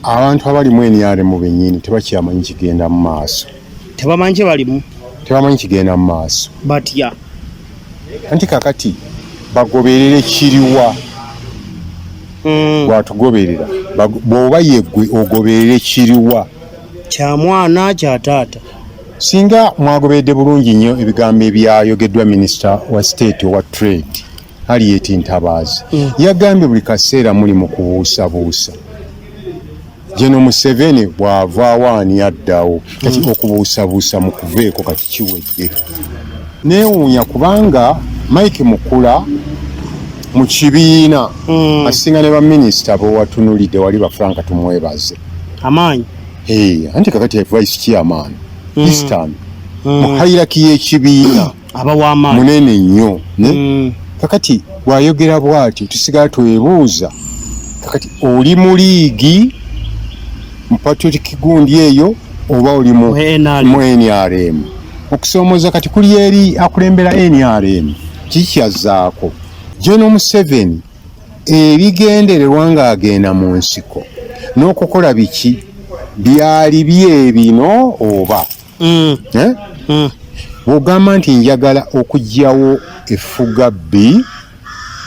Abantu abali mu NRM bennyini tebakyamanyi kigenda mu maaso. Tebamanyi kye balimu. Tebamanyi kigenda mu maaso. Batya. Anti kakati bagoberere kiriwa? Bwatugoberera bw'oba yeggwe ogoberere kiriwa? Kya mwana kya taata. Singa mwagoberedde bulungi nnyo ebigambo ebyayogeddwa minisita wa state owa trade Harriet Ntabaazi, yagambye buli kaseera muli mu kubuusabuusa. General Museveni bw'avaawo ani addawo? Kati okubuusabuusa mukuveeko, kati kiwedde. Neewuunya kubanga Mike Mukula mu kibiina asinga ne baminisita bewatunulidde wali ba Frank Tumwebaze. Amaanyi. Anti kakati vice chairman Eastern mu hierarchy y'ekibiina abawa amaanyi munene nnyo ne kakati bw'ayogera bw'ati tusigala twebuuza, kakati oli mu league mu patriotic gundi eyo oba oli mu Mu NRM? Mu NRM. Okusoomoza kati kuli eri akulembera NRM, kikyazzaako General Museveni ebigendererwa ng'agenda mu nsiko n'okukola biki byali bye bino oba Eh? Bw'ogamba nti njagala okuggyawo effuga bbi,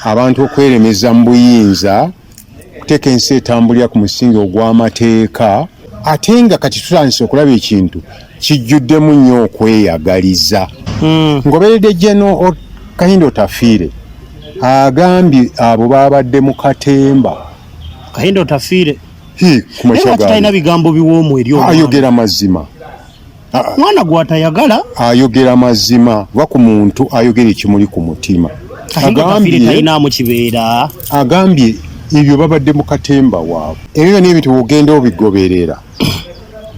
abantu okweremeza mu buyinza, kuteeka ensi etambulira ku musingi ogw'amateeka, ate nga kati tutandise okulaba ekintu kijjuddemu nnyo okweyagaliza. Ngoberedde General Kahinda Otafiire agambye abo babadde mu katemba. Kahinda Otafiire. Hi, ku Naye makya lwaki talina bigambo biwoomu eri omwana? Ayogera mazima. Mwana gw'atayagala. Ayogera mazima, va ku muntu ayogera ekimuli ku mutima. Kahinda Otafiire talinaamu kibeera. Agambye ebyo babadde mu katemba waabwe. Ebyo byonna ebintu bw'ogenda obigoberera,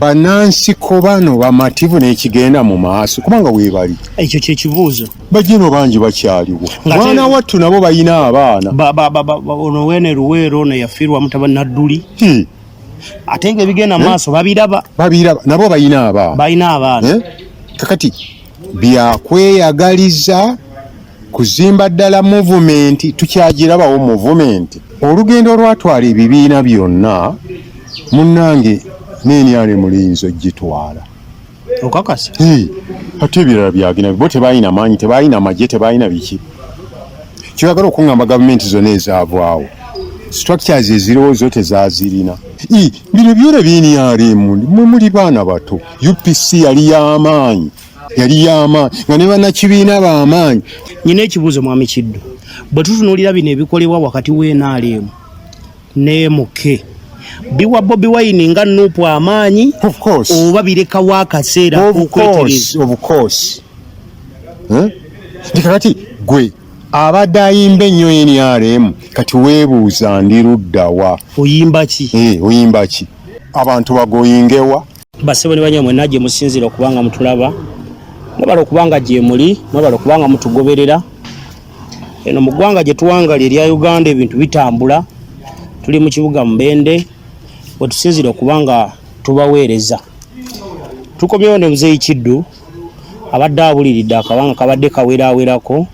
bannansiko bano bamativu n'ekigenda mu maaso, kubanga weebali. Ekyo kyekibuuzo. Bajeno bangi bakyaliwo. Mwana wattu nabo balina abaana. Ono wene Luweero ono yafiirwa mutabani Nadduli. Ate nga ebigenda maaso babiraba. Babiraba, nabo balina abaana. Balina abaana. Kakati byakweyagaliza kuzimba ddala movement, tukyagirabawo movement. Olugendo olwatwala ebibiina byonna munnange n'NRM liyinza ogitwala. Okakasa? Ate ebirala byagenda, bo tebalina maanyi, tebalina magye, tebalina biki. Kyoyagala okuŋŋamba gavumenti zonna ezaavaawo structures eziriwo zo tezazirina. Bino byona by'NRM, mwe muli baana bato. UPC yali y'amaanyi, yali y'amaanyi nga ne bannakibiina b'amaanyi. Nyina ekibuuzo, Mwami Kiddu, bwe tutunuulira bino ebikolebwa wakati w'NRM ne MK, biwa Bobi Wine nga NUP amaanyi Of course. oba birekawo akaseera Of okwetereza? course, of course. Eh? Nti kakati gwe abadde ayimba ennyo NRM, kati weebuuza ndi luddawa? Oyimba ki? Oyimba ki? Abantu bagoyingewa? Basebo ne banyamwe, mwenna gye musinziira okubanga mutulaba, mwebala okubanga gye muli, mwebala okubanga mutugoberera eno mu ggwanga gye tuwangali erya Uganda. Ebintu bitambula, tuli mu kibuga Mubende we tusinziira okubanga tubaweereza. Tukomyewo ne Muzeeyi Kiddu abadde abuliridde akabanga kabadde kawerawerako.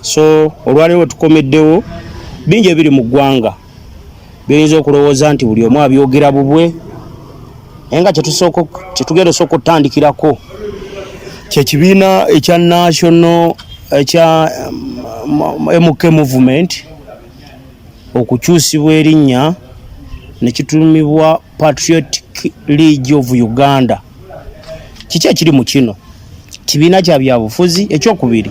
So olwaleero we tukomeddewo, bingi ebiri mu ggwanga byoyinza okulowooza nti buli omu abyogera bubwe, naye nga kyetugenda osooka okutandikirako kyekibiina ekya national ekya MK Movement okukyusibwa erinnya ne kitumibwa Patriotic League of Uganda. Kiki ekiri mu kino kibiina kya byabufuzi? Ekyokubiri,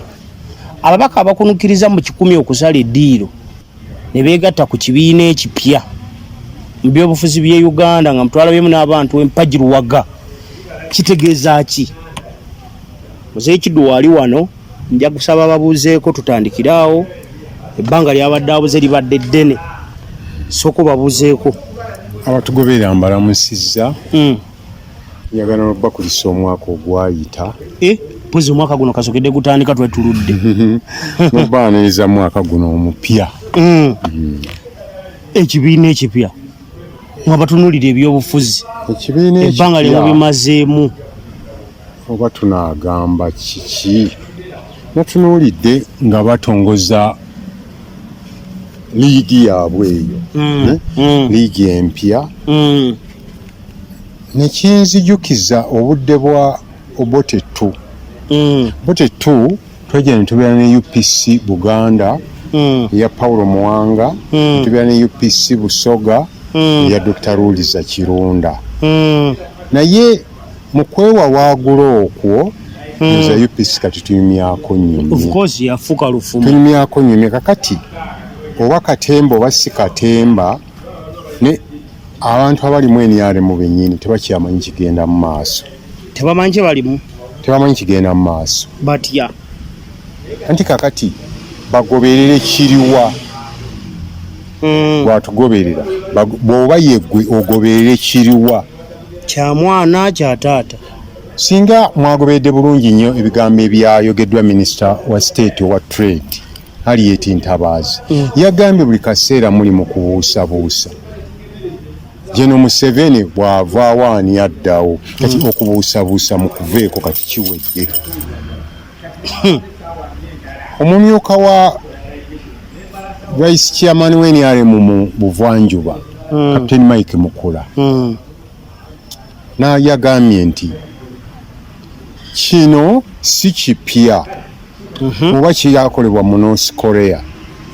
ababaka abakunukiriza mu 100 okusala eddiiro ne beegatta ku kibiina ekipya mu byobufuzi by'e Uganda nga mutwalabyemu n'abantu empagi luwaga, kitegeeza ki? Muzeeyi Kiddu waali wano, nja kusaba babuuzeeko tutandikire awo. Ebbanga lyabadde abuze libadde ddene, sooka obabuuzeeko. Abatugoberera mbalamusizza. Njagala bakulisa omwaka ogwayita. Mpozi omwaka guno kasokedde gutandika, twetuludde. Nobaaniriza mwaka guno omupya. Ekibiina ekipya, nga batunuulira ebyobufuzi, Ekibiina ebbanga ekipya lyemubimazeemu. Oba tunaagamba kiki? Natunuulidde nga batongoza Liigi yaabwe eyo, liigi empya, nekinzijukiza obudde bwa Obote 2. Obote 2 twajja ne tubeera ne UPC Buganda eya Paulo Muwanga, tubeera ne UPC Busoga eya Dr. Ruliza Kirunda. Naye mu kwewawaagula okwo, nze UPC kati tunyumyako nyumye. Of course, yafuuka lufumo. Tunyumyako nyumye. Kakati oba katemba oba si katemba, ne abantu abali mu NRM bennyini tebakyamanyi kigenda mu maaso. Tebamanyi kye balimu. Tebamanyi kigenda mu maaso. Batya. Anti kakati bagoberere kiriwa? Bwatugoberera, bw'oba yeggwe ogoberere kiriwa? Kya mwana kya taata. Singa mwagoberedde bulungi nnyo ebigambo ebyayogeddwa minisita wa state owa trade, Harriet Ntabaazi, yagambye buli kaseera muli mu kubuusabuusa. Geno Museveni bw'avaawo ani addawo? Kati okubuusabuusa mukuveeko, kati kiwedde. Omumyuka wa vice chairman wa NRM mu buvanjuba, Captain Mike Mukula, nayagambye nti kino si kipya, oba kyakolebwa mu North Korea,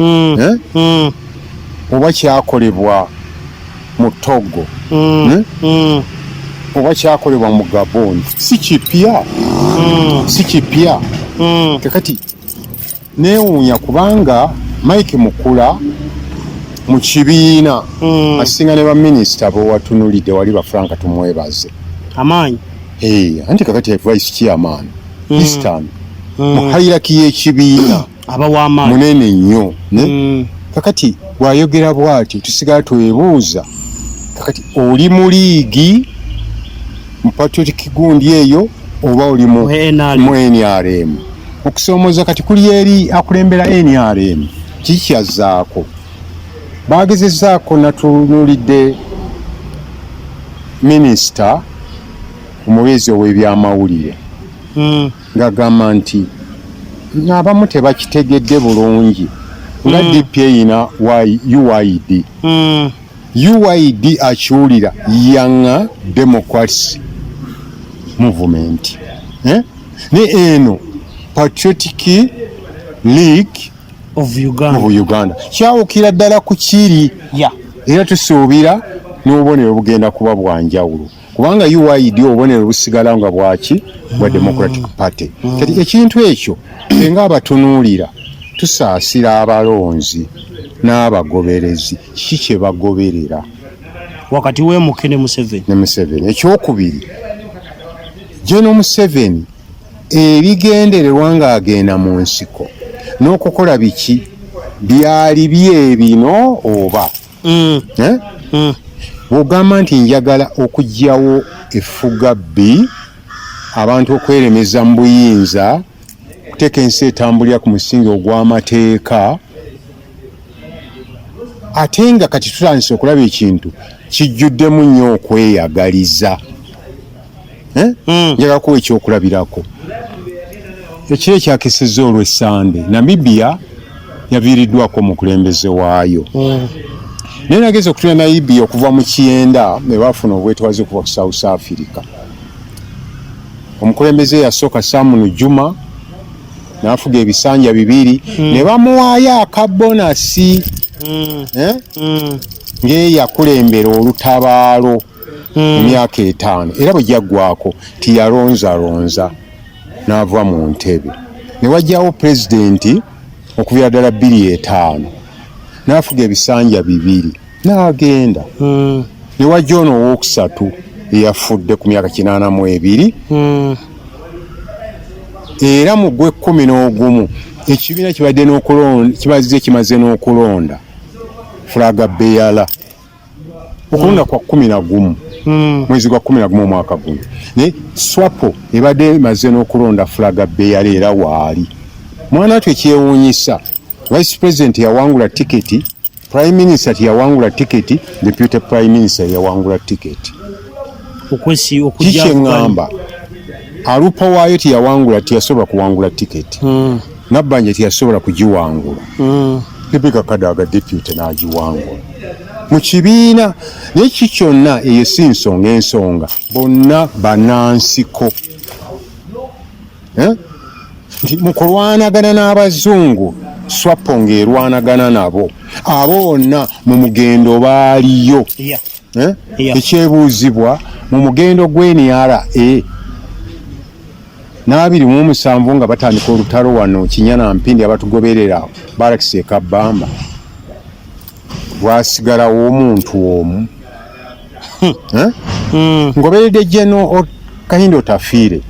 eh? Oba kyakolebwa mu Togo, eh? Oba kyakolebwa mu Gabon, si kipya, si kipya. Kakati neewuunya kubanga Mike Mukula mu kibiina asinga ne baminisita bewatunulidde wali, ba Frank Tumwebaze. Amaanyi. Eh, anti kakati vice chairman Eastern mu hierarchy y'ekibiina aba w'amaanyi. Munene nnyo ne kakati bw'ayogera bw'ati, tusigala twebuuza, kakati oli mu liigi, mu patriotic gundi eyo, oba oli mu Mu NRM? Mu NRM. Okusoomoza kati kuli eri akulembera NRM, kikyazaako bagezezaako. Natunuulidde minisita omubeezi ow'ebyamawulire ng'agamba nti abamu tebakitegedde bulungi nga DP eyina UYD. UYD akiwulira, Young Democrats Movement, eh? Ne eno Patriotic League of Uganda. Of Uganda kyawukira ddala ku kiri. Era tusuubira n'obubonero bugenda kuba bwanjawulo, kubanga UYD obubonero busigala nga bwaki? Bwa Democratic Party. Kati ekintu ekyo ffe ng'abatunuulira tusaasira abalonzi n'abagoberezi. Kiki kye bagoberera wakati w'emuke ne Museveni? Ne Museveni. Ekyokubiri, General Museveni ebigendererwa ng'agenda mu nsiko n'okukola biki byali byebino oba Eh? Bw'ogamba nti njagala okuggyawo effuga bbi, abantu okweremeza mu buyinza, kuteeka ensi etambulira ku musingi ogw'amateeka, ate nga kati tutandise okulaba ekintu kijjuddemu nnyo okweyagaliza. Eh? Njagala kuwa ekyokulabirako. Ekiro ekyakesezza olw'Essande, Namibia yaviiriddwako omukulembeze waayo. Naye nageza okutula Namibia okuva mu 90 ne bafuna obwetwaze okuva ku South Africa, omukulembeze yasooka Sam Nujoma n'afuga ebisanja 2 ne bamuwaayo akabonasi, eh? Ng'eyakulembera olutabaalo emyaka 5, era bwe gyaggwako tiyalonzalonza n'ava mu ntebe, ne wajjawo pulezidenti okuviira ddala 2005 n'afuga ebisanja 2 n'agenda, ne wajja ono owookusatu eyafudde ku myaka 82. Era mu gw'e-11 ekibiina kibadde n'okulonda, kibazze kimaze n'okulonda flag bearer. Okulonda kwa 11, mwezi gwa 11 omwaka guno, naye SWAPO ebadde emaze n'okulonda flag bearer era waali. Mwana atwe ekyewuunyisa, vice president yawangula tiketi, prime minister tiyawangula tiketi, deputy prime minister yawangula tiketi. Okwesi okujja. Kikyeŋŋamba, Alupo waayo tiyawangula, tiyasobola kuwangula tiketi. Nabbanja tiyasobola kugiwangula. Rebecca Kadaga deputy n'agiwangula mu kibiina. Naye ki kyonna eyo si nsonga, ensonga bonna banansiko, eh? Nti mu kulwanagana n'abazungu, SWAPO ng'erwanagana nabo, abo bonna mu mugendo baaliyo. Eh? Ekyebuuzibwa, mu mugendo gw'NRA n'27 nga batandika olutalo wano Kinyana Mpindi, abatugoberera barracks e Kabamba, lwasigalawo omuntu omu, eh? Ngoberedde General Kahinda Otafiire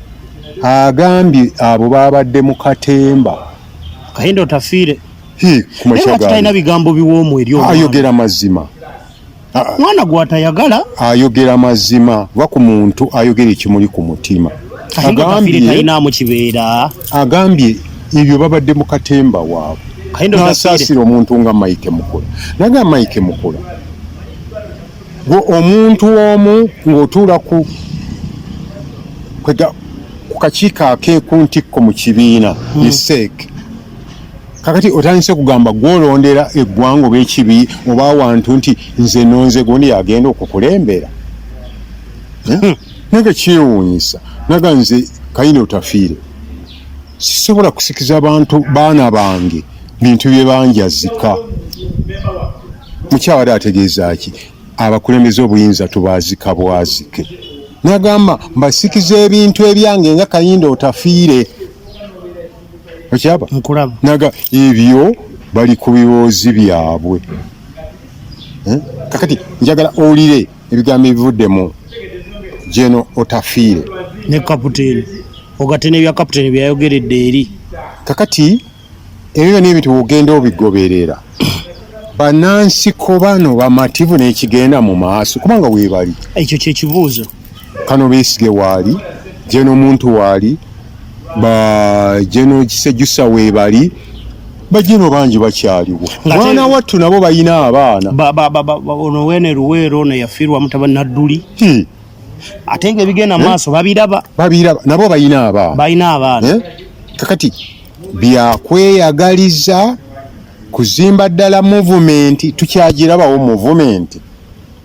agambye abo babadde mu katemba. Kahinda Otafiire. Hi, ku naye makya lwaki talina bigambo biwoomu eri omwana? Ayogera mazima. Ah, ah, mwana gw'atayagala. Ayogera mazima, va ku muntu ayogera ekimuli ku mutima. Kahinda Otafiire Agambye talinaamu kibeera. Agambye ebyo babadde mu katemba waabwe. Kahinda Otafiire. N'asaasira omuntu nga Mike Mukula, naga Mike Mukula, gwe omuntu omu ng'otuula ku kwega ku kakiiko akeekuntikko mu kibiina ye CEC, kakati otandise kugamba gwolondera eggwanga oba ekibi oba awantu nti nze nonze gundi yagenda okukulembera, eh? Naga kyewuunyisa, naga nze Kahinda Otafiire sisobola kusikiza abantu baana bange bintu bye banjazika. Mukyawali ategeeza ki? Abakulembeze obuyinza tubaazika bwazike. Nagamba mbasikiza ebintu ebyange nga Kahinda Otafiire, okyaba? Nkulaba. Naga ebyo bali ku birowoozi byabwe, eh? Kakati njagala owulire ebigambo ebivuddemu General Otafiire. Ne kaputeni, ogatte n'ebya kaputeni byeyayogeredde eri. Kakati ebyo byonna ebintu ogenda obigoberera, banansiko bano bamativu n'ekigenda mu maaso? Kubanga weebali. Ekyo kyekibuuzo. Kano Besigye waali, General Muntu waali, ba General Sejusa weebali, ba General bangi bakyaliwo. Mwana wattu nabo balina abaana. Ono wene Luweero ono yafiirwa mutabani Nadduli. Ate nga ebigenda Eh? maaso babiraba. Babiraba, nabo balina abaana. Balina abaana. Eh? Kakati byakweyagaliza kuzimba ddala movement, tukyagirabawo movement.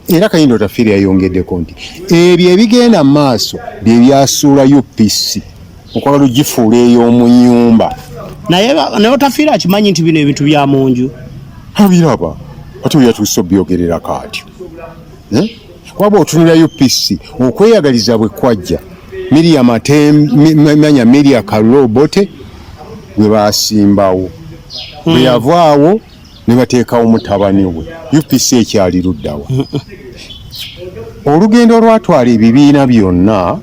Era Kahinda Otafiire yayongeddeko nti ebyo ebigenda mu maaso bye byasuula UPC okwagala ogifuula ey'omu nyumba. Naye Otafiire akimanyi nti bino ebintu bya mu nju. Abiraba, ate bwe yatuuse obyogererako atyo, eh? Waba otunula UPC okweyagaliza bwe kwajja, Miria manya Miria Kalula Obote gwe basimbawo, bwe yavaawo ne bateekawo mutabani we. UPC ekyali luddawa? Olugendo olwatwala ebibiina byonna,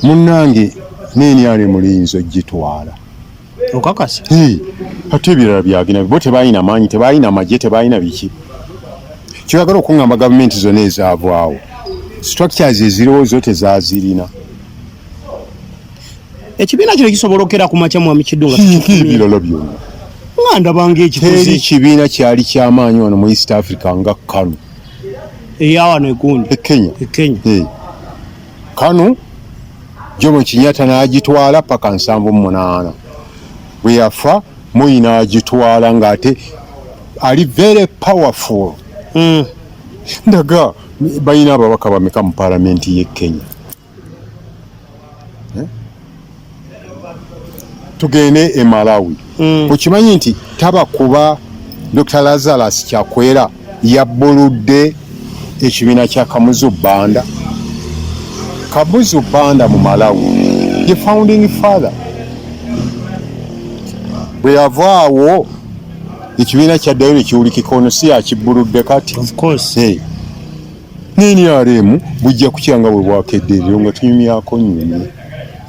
munnange, n'NRM liyinza ogitwala. Okakasa? Hey, ate ebirala byagenda, bo tebalina maanyi, tebalina magye, tebalina biki. Kyoyagala okuŋŋamba, gavumenti zonna ezaavaawo structures eziriwo zo tezazirina. Ekibiina kino kisobola okukera ku makya, mwami Kiddu, nga Kinki ebirala byonna. Nga ndabanga ekikoze. Teri kibiina kyali kyamaanyi wano mu East Africa nga KANU. Eyawano egundi. E Kenya. E Kenya. Hey. KANU Jomo Kenyatta n'agitwala paka 78, bwe yafa Moi n'agitwala ng'ate ali very powerful. Ndaga balina ababaka bameka mu palamenti y'e Kenya, eh? Tugende e Malawi. Okimanyi nti tabakuba Dr Lazarus Chakwera yabbuludde ekibiina kya Kamuzu Banda? Kamuzu Banda mu Malawi ye founding father. Bwe yavaawo ekibiina kyaddayo nekiwulikika, ono si yakibbuludde kati? Of course. Hey. NRM bujja kukya nga bwe bwakedde eryo nga tunyumyako nyumye.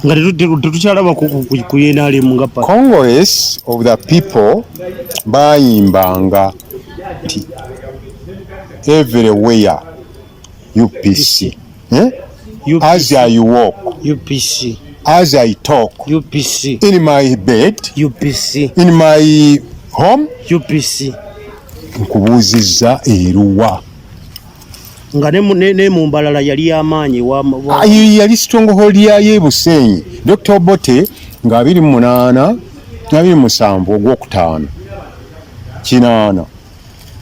Nga tetukyalaba ku NRM nga pa Congress of the People bayimbanga nti everywhere UPC, eh? UPC. As I walk, UPC. As I talk, UPC. In my bed, UPC. In my home, UPC. Nkubuuzizza, eruwa? Nga ne mu Mbarara yali y'amaanyi Ayo yali stronghold yayo e Busenyi. Dr Obote nga 28 27 ogwokutaano. 8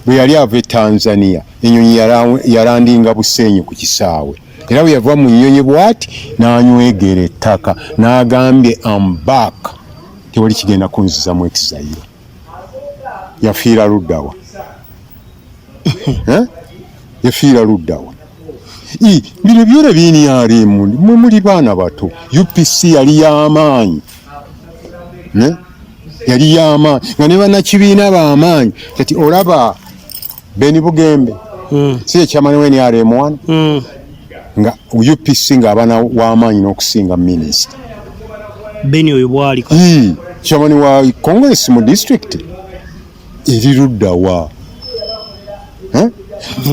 bwe yali ava e Tanzania, ennyonyi yalandinga Busenyi ku kisaawe, era bwe yava mu nnyonyi bw'ati n'anywegera ettaka n'agambye, "Am back, tewali kigenda kunziza mu exile." Yafiira luddawa? Eh? Yafiira luddawa? Bino byona biniRM, mwe muli baana bato. UPC yali y'amaanyi, ne yali y'amaanyi nga ne bannakibiina b'amaanyi. Kati olaba Beni Bugembe, si ye chairman wa NRM wano, nga UPC ng'abaana w'amaanyi n'okusinga minisita. Beni oyo bwali Chairman wa Congress mu district eri luddawa? Eh?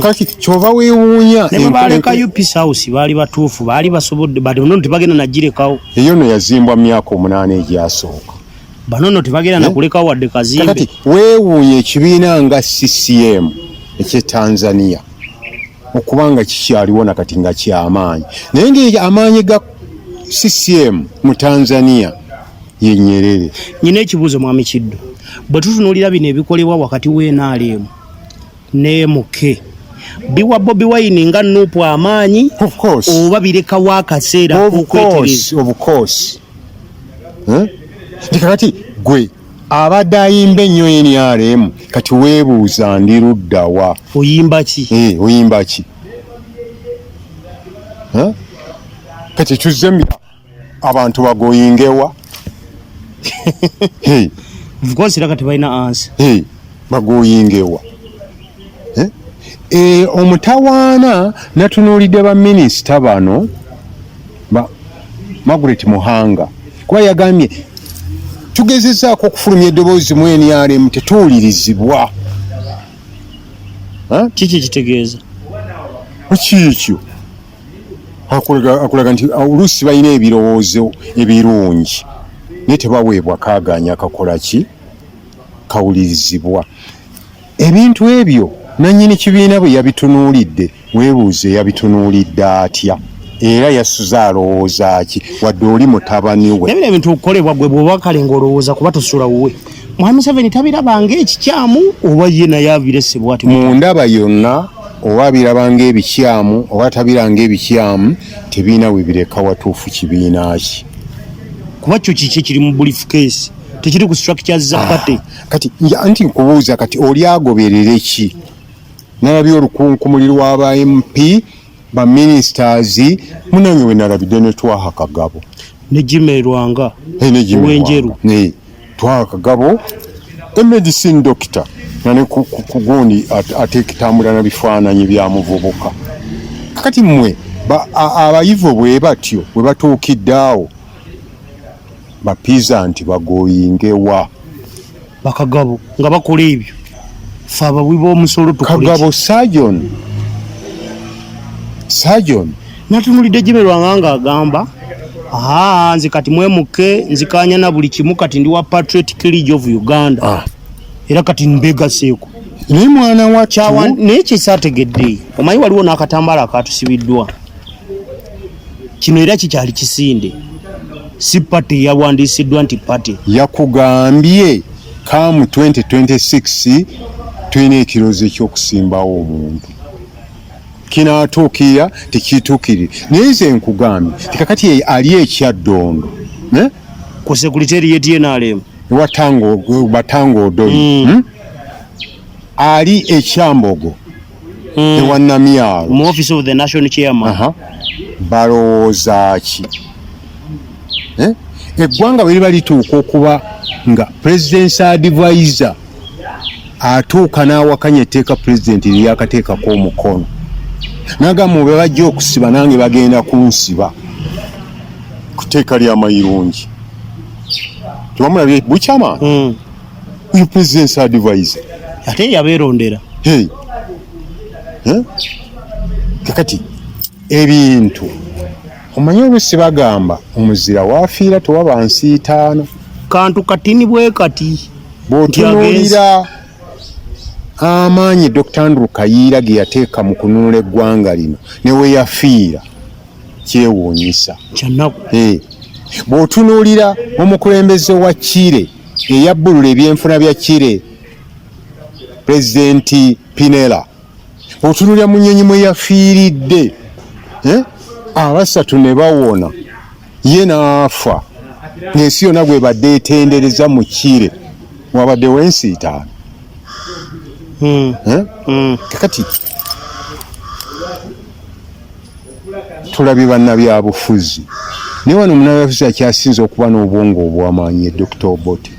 Kati kyova weewuunya. Ne bwe baleka UPC house, baali batuufu, baali basobodde, bati bano tebagenda nagirekawo. Eyo nno yazimbwa mu myaka 8 egyasooka. Bano nno tebagenda nakulekawo wadde kazimbe. Kakati weewuunya ekibiina nga CCM eky'e Tanzania okuba nga kikyaliwo nakati nga kyamaanyi, naye nga amaanyi ga CCM mu Tanzania ye Nyerere. Nyina ekibuuzo, mwami Kiddo, bwe tutunuulira bino ebikolebwa wakati w'NRM ne MK, biwa Bobi Wine nga NUP amaanyi Of course. oba birekawo akaseera Of okwetereza? course, of course. Eh? Nti kakati gwe abadde ayimba ennyo NRM, kati weebuuza, ndi luddawa? Oyimba ki? Eh, oyimba ki? Eh? Kati tuzze abantu bagoyingewa? Hey, Of course, era kati balina answer. Hey, bagoyingewa? Eh? Eh, omutawaana natunuulidde baminisita bano ba Margaret Muhanga, kuba yagambye tugezezaako okufulumya eddoboozi mu NRM, tetuwulirizibwa. Eh? Kiki kitegeeza? Kiikyo akulaga nti oluusi balina ebirowoozo ebirungi naye tebaweebwa kaaganya kakola ki kawulirizibwa. Ebintu ebyo nannyini kibiina bwe yabitunuulidde, weebuuze yabitunuulidde atya era yasuze alowooza ki, wadde oli mutabani we. Naye bino ebintu okukolebwa, gwe bw'oba kale ng'olowooza kuba tosula wuwe, mwami Museveni tabirabanga ekikyamu oba ye naye abirese bwati? Mu ndaba yonna, oba abiraba ng'ebikyamu oba tabiranga ebikyamu, tebiina we bireka watuufu kibiina ki. Kuba kyo kiki ekiri mu briefcase tekiri ku structures za party. Kati nti nkubuuza, kati oli agoberere ki? Nalabye olukunkumuli lw'aba MP, ba ministers munange, we nalabidde ne Twaha Kagabo. Ne Jimmy Lwanga. Eh, ne Jimmy Owenjeru. Lwanga. Ne Twaha Kagabo, a medicine doctor, nga ne ku gundi ateekitambula na bifaananyi bya muvubuka. Kakati mmwe abayivu bwe batyo bwe batuukidde awo, bapiza nti bagoyingewa? Bakagabo nga bakola ebyo, fe abawi b'omusolo tukole ki? Kagabo surgeon, surgeon. Natunulidde Jimmy Lwanga ng'agamba, "Aa, nze kati mwemuke nzikanya na buli kimu, kati ndi wa Patriotic League of Uganda." Era kati mbegaseeko. Naye mwana wattu. Kyawa naye kyesaategedde, omanyi waliwo n'akatambaala akatusibiddwa kino, era kikyali kisinde, si party yawandiisiddwa nti party. Yakugambye come 2026 tulina ekirowoozo ekyokusimbawo omuntu, kinaatuukirira tekituukirire, naye nze nkugambye tikakati ali ekyaddondo, eh? Ku secretariat NRM. Ewa Batango Odoi. Ali ekyambogo ewa Namyalo. Mu office of the national chairman. Aha. Balowooza ki? Eh? Eggwanga bwe liba lituuka okuba nga president's advisor atuuka n'awakanya etteeka pulezidenti lyeyakateekako omukono, nagamba bwe bajja okusiba nange bagenda kunsiba ku tteeka ly'amayirungi, tewamulabye bukyama? Oyo president's advisor. Ate yabeerondera. Hey. Eh? Kakati ebintu omanyi oluusi bagamba omuzira waafiira tewaba nsiitaano. Kantu katini bwe kati. Bw'otunuulira amaanyi Dr. Andrew Kayiira ge yateeka mu kununula eggwanga lino ne we yafiira, kyewuunyisa. Kyanaku. Eh. Bw'otunuulira omukulembeze wa Chile eyabbulula ebyenfuna bya Chile. Pulezidenti Pinela otunulira mu nnyonyi mwe yafiiridde, abasatu ne bawona, ye n'afa, ng'ensi yonna gwebadde etendereza mu Chile, wabaddewo ensiitaano. Kakati tulabye bannabyabufuzi, naye wano munnabyabufuzi akyasinze okuba n'obwongo obw'amaanyi ye Dr. Obote.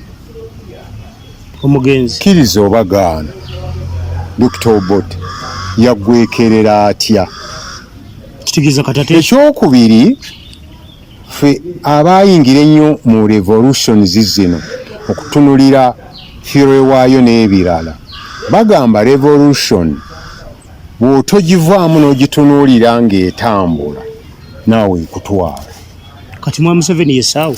Omugenzi. Kkiriza oba gaana, Dr. Obote yaggwekerera atya? Kitegeeza kati ate Ekyokubiri, ffe abayingira ennyo mu revolutions zino okutunulira theory waayo n'ebirala, bagamba revolution bw'otogivaamu n'ogitunuulira ng'etambula, naawe ekutwala. Kati mwa Museveni yesaawo.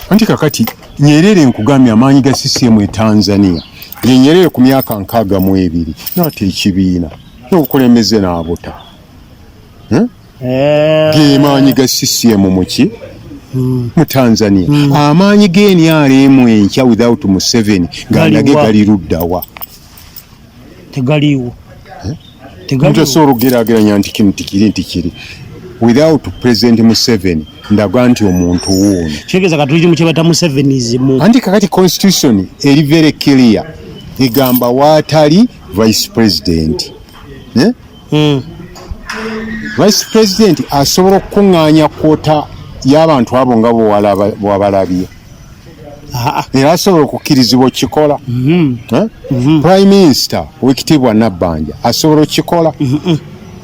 Anti kakati Nyerere, nkugambye amaanyi ga CCM e Tanzania, ye Nyerere ku myaka 62 n'ata ekibiina n'obukulembeze n'abuta. Ge maanyi ga CCM muki mu Tanzania. Amaanyi ga NRM enkya without Museveni gandage Galiwa? Gali luddawa? Tegaliiwo. Omuntu asobola okugeraageranya nti kino tikiri nti kiri without President Museveni, ndaga nti omuntu wuuno. Kitegeeza kati tuli mu kye bayita Musevenism. Anti kakati constitution eri very clear, egamba waatali vice president, eh? Vice president asobola okukuŋŋaanya quota y'abantu abo nga bwewabalabye, era asobola okukkirizibwa okukikola. Eh? Prime minister owekitiibwa Nabbanja asobola okukikola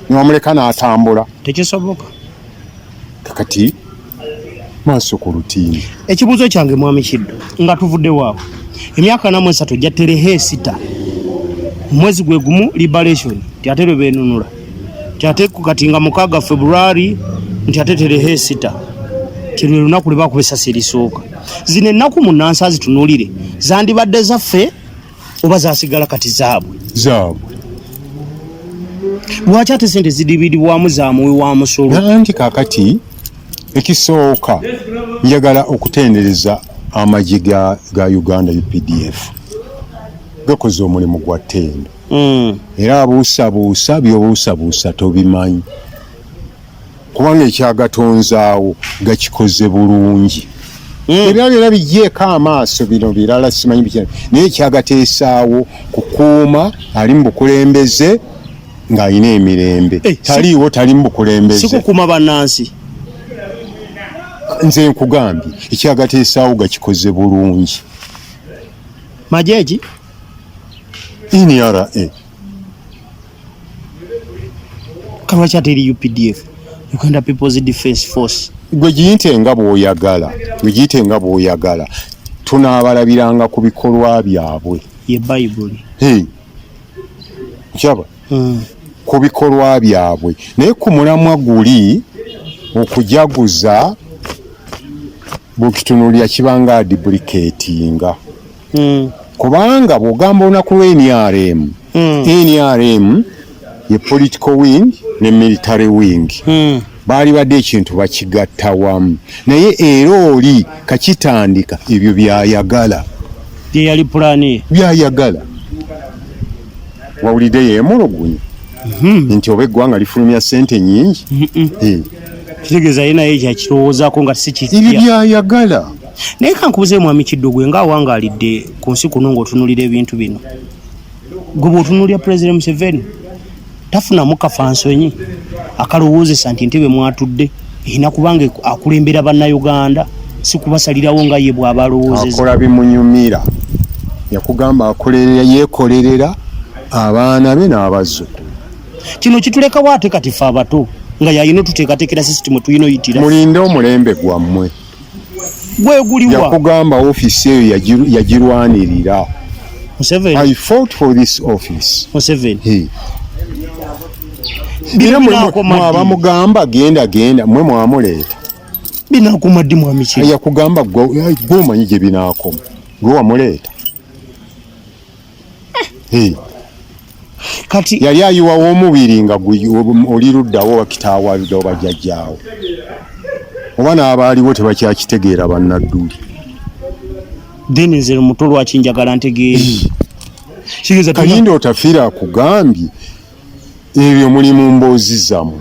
niwamuleka n'atambula? Tekisoboka. Kakati maaso ku lutimbe. Ekibuuzo kyange, mwami Kiddo, nga tuvudde waawo, emyaka 43 gya tarehe 6 omwezi gwe gumu liberation, nti ate lwe beenunula, nti ate kati nga 6 February, nti ate tarehe 6 ti lwe lunaku lwe bakuba essasi erisooka. Zino ennaku munnansi azitunuulire, zandibadde zaffe oba zasigala kati zaabwe? Zaabwe. Lwaki ate sente zidibiribwamu za muwi wa musolo? Anti kakati ekisooka njagala okutendereza amagye ga Uganda UPDF, gakoze omulimu gwa ttendo. Era abuusabuusa byobuusabuusa tobimanyi, kubanga ekyagatonzaawo gakikoze bulungi. Ebirala byonna bigyeko amaaso, bino birala simanyi biki, naye ekyagateesaawo kukuuma ali mu bukulembeze ng'alina emirembe. Taliiwo, tali mu bukulembeze. Sikukuuma bannansi. Nze nkugambye, ekyagateesaawo gakikoze bulungi. Majeeki. NRA. Kalwaki ate eri UPDF, Uganda People's Defence Force? Gwe giyite nga bw'oyagala, gwe giyite nga bw'oyagala, tunaabalabiranga ku bikolwa byabwe. Ye Bayibuli. Hey. Nkyaba ku bikolwa byabwe, naye ku mulamwa guli okujaguza bwekitunuulira kibanga aduplicatinga, kubanga bw'ogamba olunaku lwa NRM, NRM ye political wing ne military wing, baali badde ekintu bakigatta wamu, naye era oli kakitandika ebyo byayagala. Ye yali pulaani ye. Byayagala. Wawulidde yeemulugunya nti oba eggwanga lifulumya ssente nnyingi. Kitegeeza ye naye kyakirowoozaako nga si ebyo kipya. Byayagala. Naye kankubuze, mwami Kiddo, gwe ng'awangaalidde ku nsi kuno, ng'otunulira ebintu bino, gwe bw'otunuulira Pulezidenti Museveni, tafunamu kafansonyi akalowoozesa nti entebe mwatudde erina kubanga akulembera Bannayuganda, si kubasalirawo nga ye bw'aba alowoozeza? Akola bimunyumira. Yakugamba akolerera, yeekolerera abaana be n'abazzukulu. Kino kitulekawo ate kati ffe abato nga yalina otuteekateekera sisitimu tulina oyitira. Mulinde omulembe gwammwe. Gwe guliwa? Yakugamba ofiisi eyo yagirwanirira. Museveni. I fought for this office. Museveni. Hey. Bino Era binaakoma mwe ddi? abamugamba genda genda, mwe mwamuleeta. Binaakoma ddi, mwami Kiddo? Yakugamba gwe omanyi gye binaakoma, gwe wamuleeta. Hey. Kati yali ayiwawo omubiri nga oli luddawo, wakitaawo aluddawo, bajjajjaawo oba n'abaaliwo tebakyakitegeera, bannadduli. Then nze muto lwaki njagala ntegeere? Kayinda Otafiire akugambye ebyo muli mu mboozi zammwe.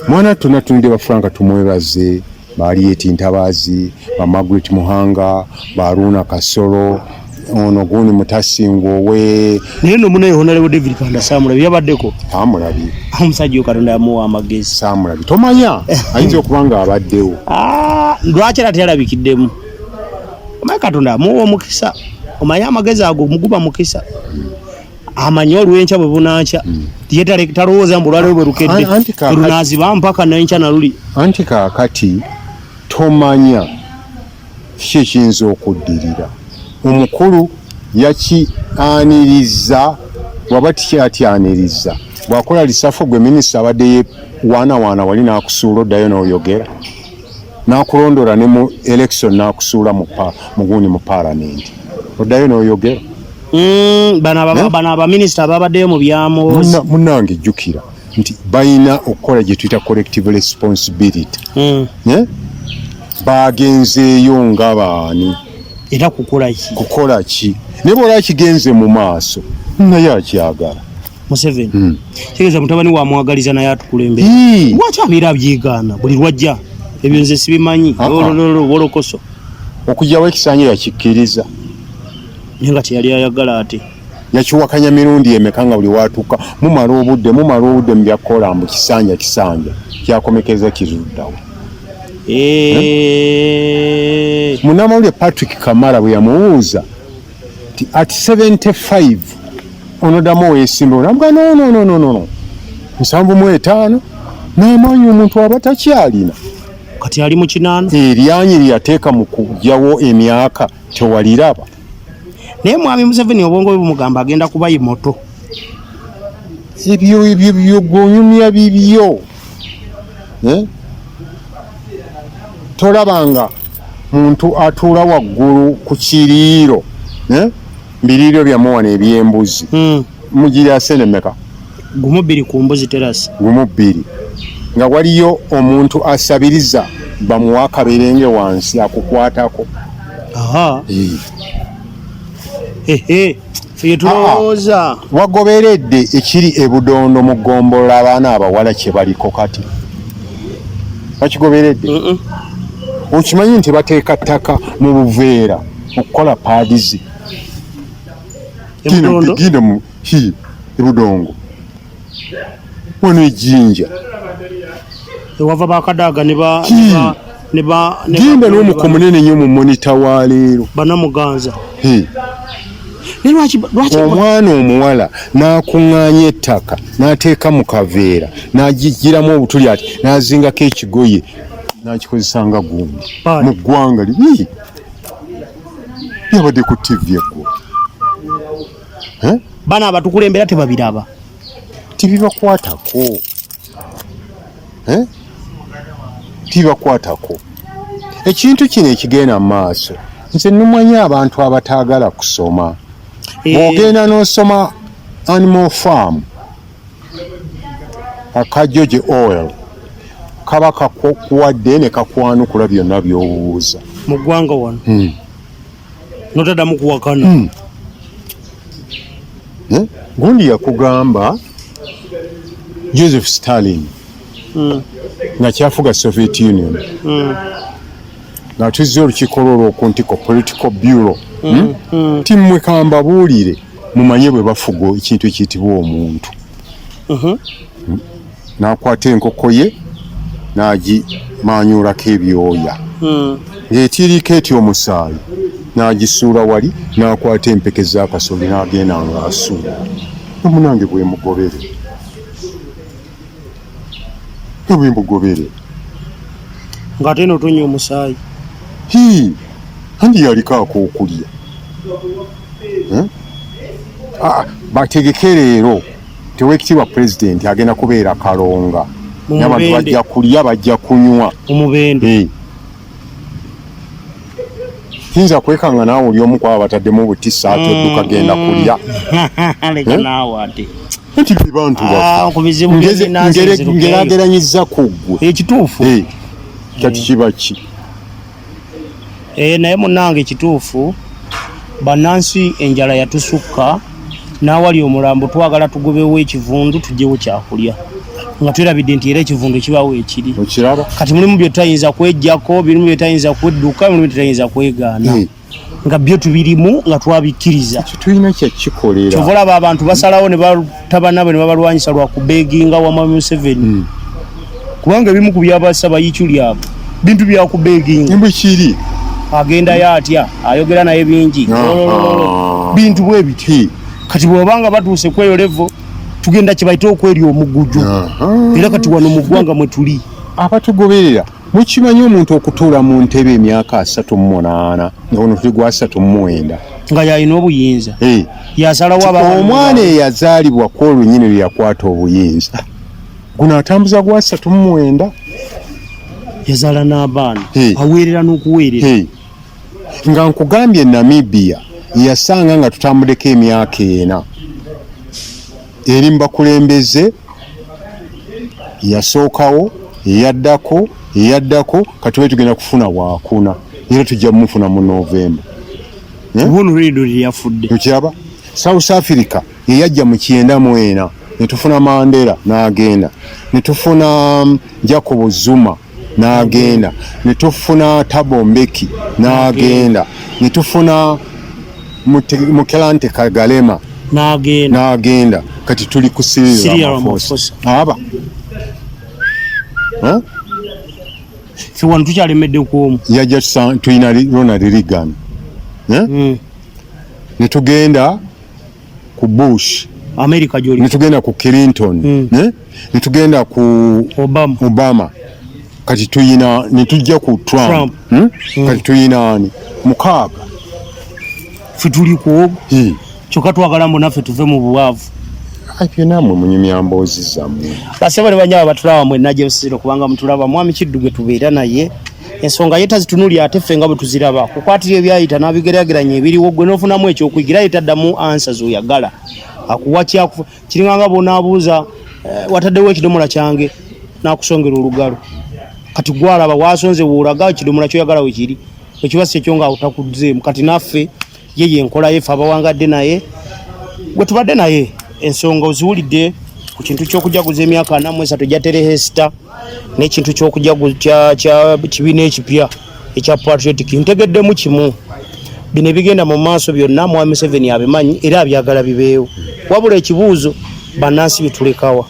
Mwana tunatunidde ba Frank Tumwebaze, ba Harriet Ntabaazi, ba Margaret Muhanga, ba Haruna Kasolo, ono gundi Mutasingwa owe naye no munaye Honorable David Kanda saamulabye yabaddeko. Saamulabye. Omusajja oyo Katonda yamuwa amagezi. Saamulabye. Tomanya ayinza okuba nga abaddewo. Ah, lwaki era teyalabikiddemu? Omanyi Katonda amuwa omukisa, omanyi amagezi ago muguba mukisa. Amanyi olw'enkya bwe bunankya ye talowooza mbu olwaleero bwe lukedde lunaaziba mpaka n'enkya naluli. Anti kaakati tomanya kiki ekiyinza okuddirira. Omukulu yakianiriza bw'aba tikyatyaniriza bw'akola lisafo gwe minisita abadde ye waanawaana wali n'akusuula oddayo n'oyogera n'akulondola ne mu election n'akusuula mu gundi mu palamenti oddayo n'oyogera. Bano abaminisita ababaddeyo mu byamuwozi. Munnange jjukira nti balina okukola gye tuyita collective responsibility. Bagenzeeyo nga baani? Era kukola ki? Kukola ki? Naye bw'olaba kigenze mu maaso naye akyagala. Museveni. Kitegeeza mutabani wa mwagaliza naye atukulembera. Lwaki abeera abyegaana buli lwajja? Ebyo nze sibimanyi. Wolokoso. Okugyawo ekisanja yakikkiriza. Naye nga teyali ayagala ate. Yakiwakanya mirundi emeka nga buli watuuka mumala obudde mumala obudde mu byakukola mbu kisanja kisanja kyakomekeza kizuddawo. Munnamawulire Patrick Kamara bwe yamubuuza nti at 75 onoddamu weesimbe onamuga no no no no no 75 n'amaanyi omuntu aba takyalina. Kati ali mu 8. Eryanyi lye yateeka mu kuggyawo emyaka tewaliraba. Naye mwami Museveni obwongo bwe bumugamba agenda kuba imoto. Ebyo ebyo byo gw'onyumya bibyo. Tolabanga muntu atuula waggulu ku kiriiro, Mbiriiro byammwe wano eby'embuzi. Mugira sente mmeka? 12 ku mbuzi terasi. 12. Nga waliyo omuntu asabiriza bamuwa akaberenge wansi akukwatako. Ffe tulowooza. Wagoberedde ekiri e Budondo mu ggombolola abaana abawala kye baliko kati. Bakigoberedde? Okimanyi nti bateeka ttaka mu buveera okukola paadizi? Genda mu hi e Budongo. Wano ejjinja. Ewava bakadaaga ne ba ne ba genda n'omuko munene nnyo mu monita wa leero. Banamuganza. Omwana omuwala n'akuŋŋaanya ettaka n'ateeka mu kaveera n'agigiramu obutuli ati n'azingako ekigoye n'akikozesa nga gundi mu ggwanga libi yabadde ku TV eggulo. Bano abatukulembera tebabiraba. Tebibakwatako. Tebibakwatako. Ekintu kino ekigenda mu maaso nze nnumanyi abantu abataagala kusoma. Bw'ogenda n'osoma Animal Farm aka George Orwell kaba kakuwadde ne kakwanukula byonna by'obuuza mu ggwanga wano. N'otaddamu kuwakana. Gundi yakugamba Joseph Stalin nga kyafuga Soviet Union ng'atuzza olukiiko lwe olw'oku ntiko Political Bureau. Nti mmwe kambabuulire mumanye bwe bafuga ekintu ekiyitibwa omuntu. N'akwata enkoko ye n'agimaanyuulako ebyoya ng'etiiriiko etya omusaayi n'agisuula wali n'akwata empeke z'akasoli n'agenda ng'asuula. Omunange bwe mugobere. Bwe mugobere. Ng'ate eno tonya omusaayi. Hii, andi yaliko ak'okulya. Bategeke leero tewekitiibwa pulezidenti agenda kubeera Kalonga. N'abantu bajja kulya bajja kunywa. Omubende. Kiyinza kwekanga naawe oli omu kwabo bataddemu obutisa ate odduka genda kulya. Leka naawe ate. Anti be bantu baffe. Ku bizibu by'ebinansi nzirukeyo. Ngeraageranyizza ku ggwe. Ekituufu. Kati kiba ki? Naye munnange kituufu. Bannansi enjala yatusukka n'awali omulambo twagala tugobewo ekivundu tugyewo kyakulya nga twerabidde nti era ekivundu kibawo ekiri. Okiraba? Kati mulimu bye tutayinza kwejjako, birimu bye tutayinza kwedduka, mulimu bye tutayinza kwegaana. Nga byo tubirimu nga twabikkiriza. Ekyo tulina kyakikolera. Kyova olaba abantu basalawo ne batta bannaabwe ne babalwanyisa lwa kubeeginga wa Mwami Museveni. Kubanga ebimu ku byabasaba Ichuli abo bintu bya kubeeginga. Bwe kiri. Agendayo atya, ayogera naye bingi. Lolololo. Bintu bwe bityo. Kati bw'obanga batuuse ku eyo level, tugenda kye bayita okwerya omuguju. Era kati wano mu ggwanga mwe tuli. Abatugoberera mukimanyi omuntu okutuula mu ntebe emyaka 38 nga guno tuli gwa 39 nga yalina obuyinza. Yasalawo abaana Omwana eyazaalibwa ku olwo nnyini lwe yakwata obuyinza guno atambuza gwa 39. Yazaala n'abaana. Aweerera n'okuweerera. Nga nkugambye Namibia yasanga nga tutambuddeko emyaka 4 eri mu bakulembeze yasookawo, eyaddako, eyaddako, kati tube tugenda kufuna waakuna era tujja mufuna mu Novemba. Ono Redo yafudde. Okiraba? South Africa eyajja mu 94 ne tufuna Mandela n'agenda, ne tufuna Jacob Zuma n'agenda, ne tufuna Thabo Mbeki n'agenda, ne tufuna Mukelante Kagalema n'agenda, kati tuli ku Cyril Ramaphosa. Aba Ffe wano tukyalemedde ku omu. Yajja tulina Ronald Reagan. Ne tugenda ku Bush. America gy'oli. Ne tugenda ku Clinton. Ne tugenda ku Obama. Obama. Kati tuyina ne tujja ku Trump. Kati tuyina ani? 6. Ffe tuli ku ogwo. Kyokka twagala mbu naffe tuve mu bwavu. Ebyo nammwe munyumya mboozi zammwe. Basebo ne bannyabo batulaba mwenna gye nsinziira okubanga mutulaba, Mwami Kiddu gwe tubeera naye ensonga ye tazitunuulira ate ffe nga bwe tuziraba. Kukwatira ebyayita n'abigeraageranya ebiriwo gwe n'ofunamu ekyokuyigira ye taddamu ansa z'oyagala. Akuwa kyakufa kiringa nga bw'onaabuuza wataddewo ekidomola kyange n'akusongera olugalo. Kati gw'alaba waasonze w'olaga ekidomola ky'oyagala we kiri. Ekiba si ekyo nga otakuzzeemu. Kati naffe ye yenkola ye ffe abawangadde naye gwe tubadde naye ensonga oziwulidde ku kintu ky'okujaguza emyaka 43 egya Terehesita n'ekintu ky'okujaguza kya kibiina ekipya ekya Patriotic. Ntegeddemu kimu, bino ebigenda mu maaso byonna Mwami Museveni abimanyi era abyagala bibeewo, wabula ekibuuzo bannansi bitulekawa?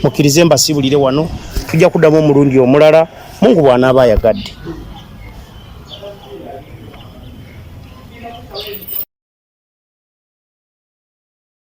Mukkirize mbasiibulire wano, tujja kuddamu omulundi omulala Mungu bw'anaaba ayagadde.